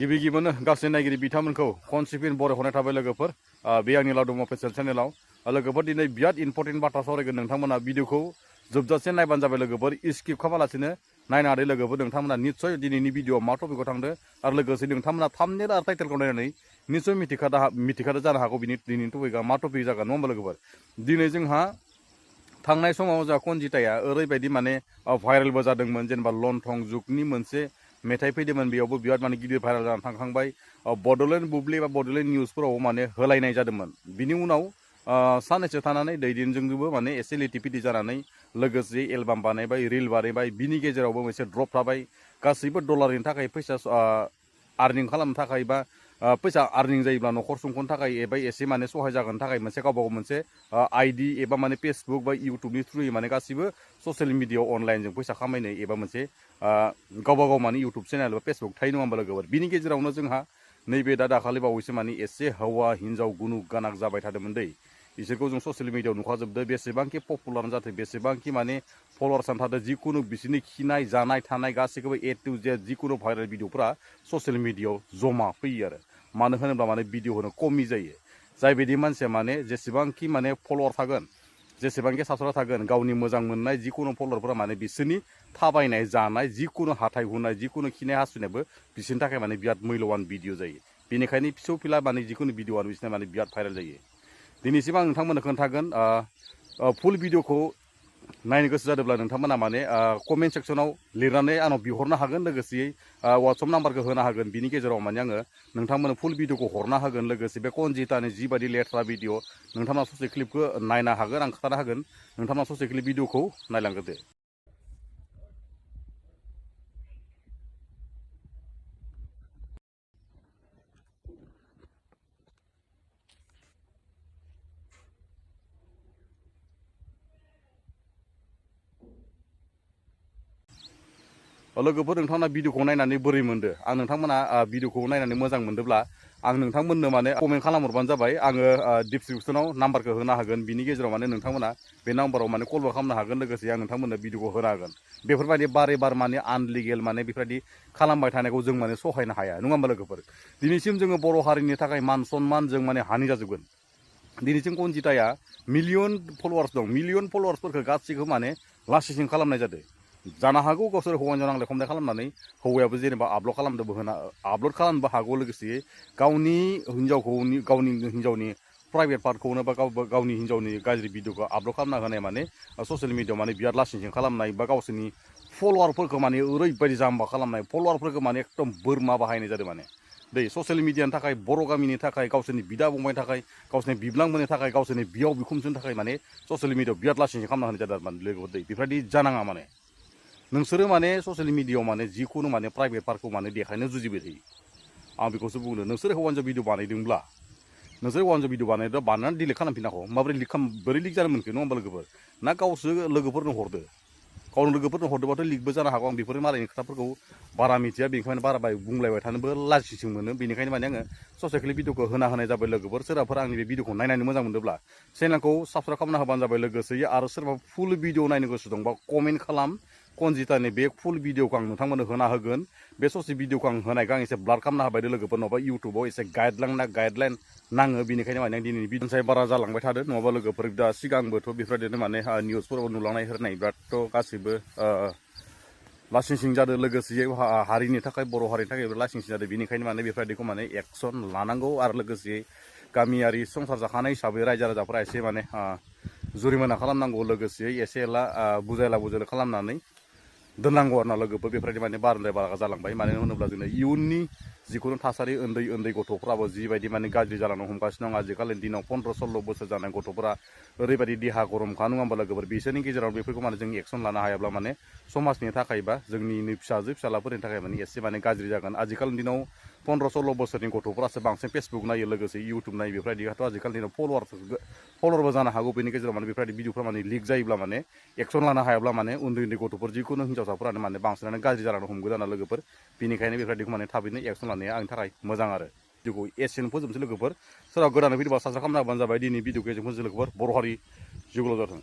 गिबि गिबियावनो गासै नायगिरि बिथांमोनखौ खनसिफिन बरायहरनाय थाबाय लोगोफोर बे आंनि लावदुम अफिसियेल चेनेलाव लोगोफोर दिनै बिराद इम्पर्टेन्ट बाथ्रा सावरायगोन नोंथांमोना भिडिअखौ जोबजासे नायबानो जाबाय लोगोफोर स्किप खालामालासिनो नायनो हादों लोगोफोर नोंथांमोना निस्सय दिनैनि भिडिअआव मा टपिकआव थांदो आरो लोगोसे नोंथांमोना थाम्बनेल आरो टाइटेलखौ नायनानै निस्सय मिथिखादो जानो हागौ दिनैनि टपिकआ मा टपिक जागोन नङा होमबा लोगोफोर दिनै जोंहा थांनाय समाव जोंहा कनजिताया ओरैबायदि माने भाइरेलबो जादोंमोन जेनेबा लन्थं जुगनि मोनसे मेथाइ फैदोंमोन बेयावबो बिराद माने गिदिर भाइरेल जानानै थांखांबाय बड'लेण्ड बुब्लि एबा बड'लेण्ड निउसफोराव माने होलायनाय जादोंमोन बिनि उनाव साननैसो थानानै दैदेनजोंबो माने एसे लिटिपिटि जानानै लोगोसे एलबाम बानायबाय रिल बानायबाय बिनि गेजेरावबो मोनसे ड्रप थाबाय गासैबो डलारनि थाखाय फैसा आर्निं खालामनो थाखाय बा फैसा आर्निं जायोब्ला न'खर सुंख'नो थाखाय एबा एसे माने सहाय जागोनो थाखाय मोनसे गावबा गाव मोनसे आइडि एबा माने फेसबुक बा इउटुबनि थ्रुयै माने गासिबो ससियेल मिडियाआव अनलाइनजों फैसा खामायनो एबा मोनसे गावबा गाव माने इउटुब चेनेल बा फेसबुक थायो नङा होमबा लोगोफोर बिनि गेजेरावनो जोंहा नैबे दाखालि बावैसो माने एसे हौवा हिन्जाव गुनु गानाग जाबाय थादोंमोन दै बिसोरखौ जों ससियेल मिडियाआव नुखाजोबदो बेसेबांखि पपुलार जाथों बेसेबांखि माने फल'वार्स थादों जिखुनु बिसोरनि खिनाय जानाय थानाय गासैखौबो ए टु जेड जिखुनु भाइरेल भिडिअफोरा ससियेल मिडियाआव जमा फैयो आरो मानो होनोब्ला माने भिडिअ होनो कमि जायो जाय बायदि मानसिया माने जेसेबांखि माने फल'वार थागोन जेसेबांखि साबस्क्राइबार थागोन गावनि मोजां मोननाय जिखुनु फल'वारफोरा माने बिसोरनि थाबायनाय जानाय जिखुनु हाथाय हुनाय जिखुनु खिनाय हासुनायबो बिसोरनि थाखाय माने बिराद मैल'वान भिडिअ जायो बेनिखायनो फिसौ फिला माने जिखुनु भिडिअआनो बिसोरना माने बिराद भाइरेल जायो दिनैसिम आं नोंथांमोननो खोन्थागोन फुल भिडिअखौ नायनो गोसो जादोंब्ला नोंथांमोना माने कमेन्ट सेक्सनाव लिरनानै आंनाव बिहरनो हागोन लोगोसेयै वाट्सएप नाम्बारखौ होनो हागोन बिनि गेजेराव माने आङो नोंथांमोननो फुल भिडिअखौ हरनो हागोन लोगोसे बे कनजितानि जिबायदि लेथ्रा भिडिअ नोंथांमोना ससे क्लिपखौ नायनो हागोन आं खोन्थानो हागोन नोंथांमोना ससे क्लिप भिडिअखौ नायलांग्रोदो लोगोफोर नोंथांमोना भिडिअखौ नायनानै बोरै मोनदो आं नोंथांमोना भिडिअखौ नायनानै मोजां मोनदोंब्ला आं नोंथांमोननो माने कमेन्ट खालामहरबानो जाबाय आङो डिसक्रिपसनाव नाम्बारखौ होनो हागोन बिनि गेजेराव माने नोंथांमोना बे नाम्बाराव माने कलबो खालामनो हागोन लोगोसे आं नोंथांमोननो भिडिअखौ होनो हागोन बेफोरबायदि बारे बार माने आनलिगेल माने बेफोरबायदि खालामबाय थानायखौ जों माने सहायनो हाया नङा होमबा लोगोफोर दिनैसिम जोङो बर' हारिनि थाखाय मान सनमान जों माने हानि जाजोबगोन दिनैसिम कनजिताया मिलियन फल'वार्स दं मिलियन फल'वार्सफोरखौ गासैखौबो माने लासिसिं खालामनाय जादों जानो हागौ गावसोर हौवाजों नांलाय खमलाय खालामनानै हौवायाबो जेनेबा आपल'ड खालामनोबो हागौ लोगोसे गावनि हिन्जावनि प्राइभेट पार्टखौनो बा गावनि हिन्जावनि गाज्रि भिडिअखौ आपल'ड खालामना होनाय माने ससियेल मिडियाआव माने बिराद लासिंसिं खालामनाय बा गावसोरनि फल'वारफोरखौ माने ओरैबायदि जाम्बा खालामनाय फल'वारफोरखौ माने एकदम बोरमा बाहायनाय जादों माने दै ससियेल मिडियानि थाखाय बर' गामिनि थाखाय गावसोरनि बिदा फंबायनि थाखाय गावसोरनि बिबलांमोननि थाखाय गावसोरनि बिहाव बिखुनजोनि थाखाय माने ससियेल मिडियाआव बिराद लासिंसिं खालामना होनाय जादों माने लोगोफोर दै बेफोरबायदि जानाङा माने नोंसोरो माने ससियेल मिडियाआव माने जिखुनु माने प्राइभेट पार्टखौ माने देखायनो जुजिबाय थायो आं बेखौसो बुंदों नोंसोर हौवा हिन्जाव भिडिअ बानायदोंब्ला नोंसोर हौवा हिन्जाव भिडिअ बानायनानै डिलिट खालामफिनांगौ माबोरै बोरै लिक जानो मोनखो नङा होमबा लोगोफोर ना गावसो लोगोफोरनो हरदो गावनो लोगोफोरनो हरदोंबाथ' लिकबो जानो हागौ आं बेफोर मालायनि खोथाफोरखौ बारा मिथिया बेनिखायनो बारा बुंलायबाय थानोबो लाजिसो मोनो बेनिखायनो माने आङो ससे क्लिप भिडिअखौ होनाय जाबाय लोगोफोर सोरबाफोर आंनि बे भिडिअखौ नायनानै मोजां मोनदोंब्ला चेनेलखौ साबस्क्राइब खालामना होबानो जाबाय लोगोसे आरो सोरबा फुल भिडिअ नायनो गोसो दंबा कमेन्ट खालाम कनजितानि बे फुल भिडिअखौ आं नोंथांमोननो होना होगोन बे ससे भिडिअखौ आं होनायखौ आं एसे ब्लार खालामना होबाय लोगोफोर नङाबा इउटुबाव एसे गाइडलाइन नाङो बेनिखायनो माने आं दिनैनि भिडिअ बारा जालांबाय थादों नङाबा लोगोफोर दा सिगांबोथ' बेफोरबायदिनो माने निउसफोराव नुलांनाय होनाय बिरादथ' गासैबो लासिंसिं जादों लोगोसे हारिनि थाखाय बर' हारिनि थाखाय लासिंसिं जादों बेनिखायनो माने बेफोरबायदिखौ माने एक्सन लानांगौ आरो लोगोसे गामियारि संसार जाखानाय हिसाबै रायजो राजाफोरा एसे माने जुरिमाना खालामनांगौ लोगोसे एसे एला बुजायला खालामनानै दोननांगौ आरो ना लोगोफोर बेफोरबायदि माने बाराद्राय बारा जालांबाय मानो होनोब्ला जोंना इयुननि जिखुनु थासारि उन्दै गथ'फ्राबो जिबायदि माने गाज्रि जालांनो हमगासिनो दं आजिखालिनि दिनाव 15-16 बोसोर जानाय गथ'फोरा ओरैबायदि देहा गरमखा नङा होमबा लोगोफोर बिसोरनि गेजेराव बेफोरखौ माने जों एक्सन लानो हायाब्ला माने समाजनि थाखाय बा जोंनि फिसालाफोरनि थाखाय माने एसे माने गाज्रि जागोन आजिखालिनि दिनाव 15-16 बोसोरनि गथ'फोरासो बांसिन फेसबुक नायो लोगोसे इउटुब नायो बेफोरबायदिथ' आजिखालिनि दिनाव फल'वारबो जानो हागौ बेनि गेजेराव माने बेफोरबायदि भिडिअफ्रा माने लिक जायोब्ला माने एक्सन लानो हायाब्ला माने उन्दै गथ'फोर जिखुनु हिन्जावसाफोरानो माने बांसिनानो गाज्रि जालांनो हमगोन आरो लोगोफोर बेनिखायनो बेफोरबायदिखौ माने थाबैनो एक्सन लानाया आंनि थाखाय मोजां आरो भिडिअखौ एसेनो फोजोबनोसै लोगोफोर सोरबा गोदानै फैदोंबा साबस्क्राइब खालामना होबानो जाबाय दिनै भिडिअखौ एसेनो फोजोबनोसै लोगोफोर बर' हारि जिउल' जाथों